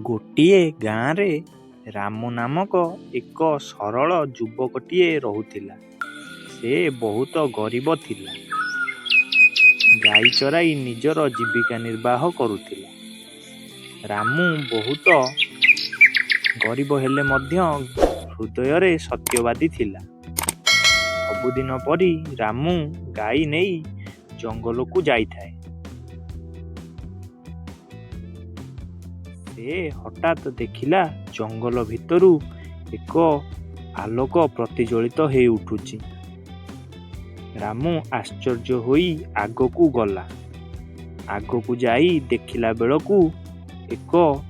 ଗୋଟିଏ ଗାଁରେ ରାମୁ ନାମକ ଏକ ସରଳ ଯୁବକଟିଏ ରହୁଥିଲା। ସେ ବହୁତ ଗରିବ ଥିଲା। ଗାଈ ଚରାଇ ନିଜର ଜୀବିକା ନିର୍ବାହ କରୁଥିଲା। ରାମୁ ବହୁତ ଗରିବ ହେଲେ ମଧ୍ୟ ହୃଦୟରେ ସତ୍ୟବାଦୀ ଥିଲା। ସବୁଦିନ ପରି ରାମୁ ଗାଈ ନେଇ ଜଙ୍ଗଲକୁ ଯାଇଥାଏ। ସେ ହଠାତ୍ ଦେଖିଲା, ଜଙ୍ଗଲ ଭିତରୁ ଏକ ଆଲୋକ ପ୍ରତିଜ୍ୱଳିତ ହେଇଉଠୁଛି। ରାମୁ ଆଶ୍ଚର୍ଯ୍ୟ ହୋଇ ଆଗକୁ ଗଲା। ଆଗକୁ ଯାଇ ଦେଖିଲା ବେଳକୁ ଏକ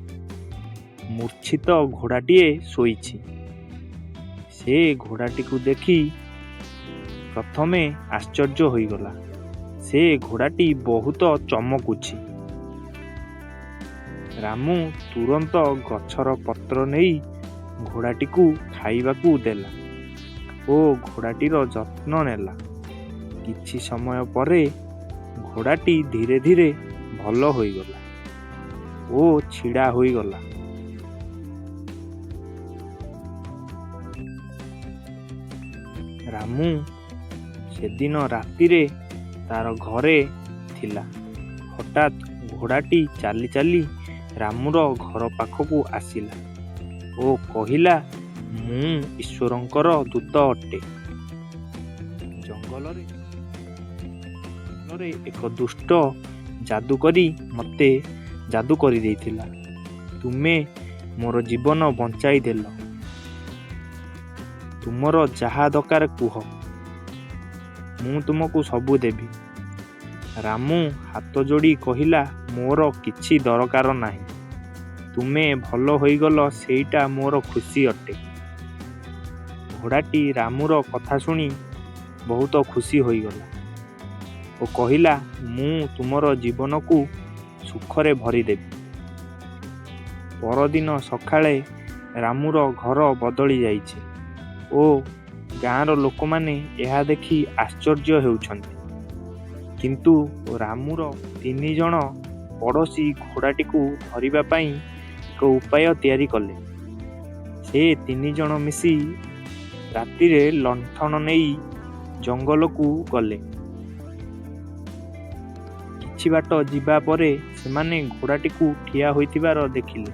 ମୂର୍ଚ୍ଛିତ ଘୋଡ଼ାଟିଏ ଶୋଇଛି। ସେ ଘୋଡ଼ାଟିକୁ ଦେଖି ପ୍ରଥମେ ଆଶ୍ଚର୍ଯ୍ୟ ହୋଇଗଲା। ସେ ଘୋଡ଼ାଟି ବହୁତ ଚମକୁଛି। ରାମୁ ତୁରନ୍ତ ଗଛର ପତ୍ର ନେଇ ଘୋଡ଼ାଟିକୁ ଖାଇବାକୁ ଦେଲା ଓ ଘୋଡ଼ାଟିର ଯତ୍ନ ନେଲା। କିଛି ସମୟ ପରେ ଘୋଡ଼ାଟି ଧୀରେ ଧୀରେ ଭଲ ହୋଇଗଲା ଓ ଛିଡ଼ା ହୋଇଗଲା। ରାମୁ ସେଦିନ ରାତିରେ ତାର ଘରେ ଥିଲା। ହଠାତ୍ ଘୋଡ଼ାଟି ଚାଲି ଚାଲି ରାମୁର ଘର ପାଖକୁ ଆସିଲା ଓ କହିଲା, "ମୁଁ ଈଶ୍ୱରଙ୍କର ଦୂତ ଅଟେ। ଜଙ୍ଗଲରେ ଏକ ଦୁଷ୍ଟ ଯାଦୁକରୀ ମୋତେ ଯାଦୁ କରିଦେଇଥିଲା। ତୁମେ ମୋର ଜୀବନ ବଞ୍ଚାଇଦେଲ। ତୁମର ଯାହା ଦରକାର କୁହ, ମୁଁ ତୁମକୁ ସବୁ ଦେବି।" ରାମୁ ହାତ ଯୋଡ଼ି କହିଲା, "ମୋର କିଛି ଦରକାର ନାହିଁ। ତୁମେ ଭଲ ହୋଇଗଲ, ସେଇଟା ମୋର ଖୁସି ଅଟେ।" ଘୋଡ଼ାଟି ରାମୁର କଥା ଶୁଣି ବହୁତ ଖୁସି ହୋଇଗଲା ଓ କହିଲା, "ମୁଁ ତୁମର ଜୀବନକୁ ସୁଖରେ ଭରିଦେବି।" ପରଦିନ ସକାଳେ ରାମୁର ଘର ବଦଳି ଯାଇଛି ଓ ଗାଁର ଲୋକମାନେ ଏହା ଦେଖି ଆଶ୍ଚର୍ଯ୍ୟ ହେଉଛନ୍ତି। କିନ୍ତୁ ରାମୁର ତିନିଜଣ ପଡ଼ୋଶୀ ଘୋଡ଼ାଟିକୁ ଧରିବା ପାଇଁ ଏକ ଉପାୟ ତିଆରି କଲେ। ସେ ତିନିଜଣ ମିଶି ରାତିରେ ଲଣ୍ଠନ ନେଇ ଜଙ୍ଗଲକୁ ଗଲେ। କିଛି ବାଟ ଯିବା ପରେ ସେମାନେ ଘୋଡ଼ାଟିକୁ ଠିଆ ହୋଇଥିବାର ଦେଖିଲେ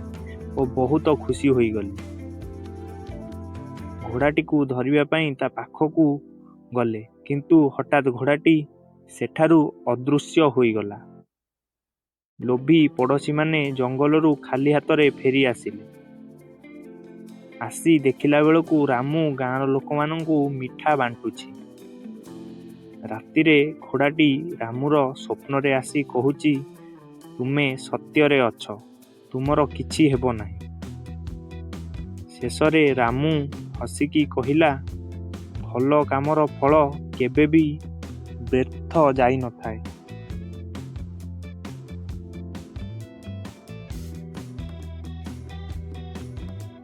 ଓ ବହୁତ ଖୁସି ହୋଇଗଲେ। ଘୋଡ଼ାଟିକୁ ଧରିବା ପାଇଁ ତା ପାଖକୁ ଗଲେ, କିନ୍ତୁ ହଠାତ୍ ଘୋଡ଼ାଟି ସେଠାରୁ ଅଦୃଶ୍ୟ ହୋଇଗଲା। ଲୋଭୀ ପଡ଼ୋଶୀମାନେ ଜଙ୍ଗଲରୁ ଖାଲି ହାତରେ ଫେରି ଆସିଲେ। ଆସି ଦେଖିଲା ବେଳକୁ ରାମୁ ଗାଁର ଲୋକମାନଙ୍କୁ ମିଠା ବାଣ୍ଟୁଛି। ରାତିରେ ଘୋଡ଼ାଟି ରାମୁର ସ୍ୱପ୍ନରେ ଆସି କହୁଛି, "ତୁମେ ସତ୍ୟରେ ଅଛ, ତୁମର କିଛି ହେବ ନାହିଁ।" ଶେଷରେ ରାମୁ ହସିକି କହିଲା, ଭଲ କାମର ଫଳ କେବେ ବି ବ୍ୟର୍ଥ ଯାଇନଥାଏ।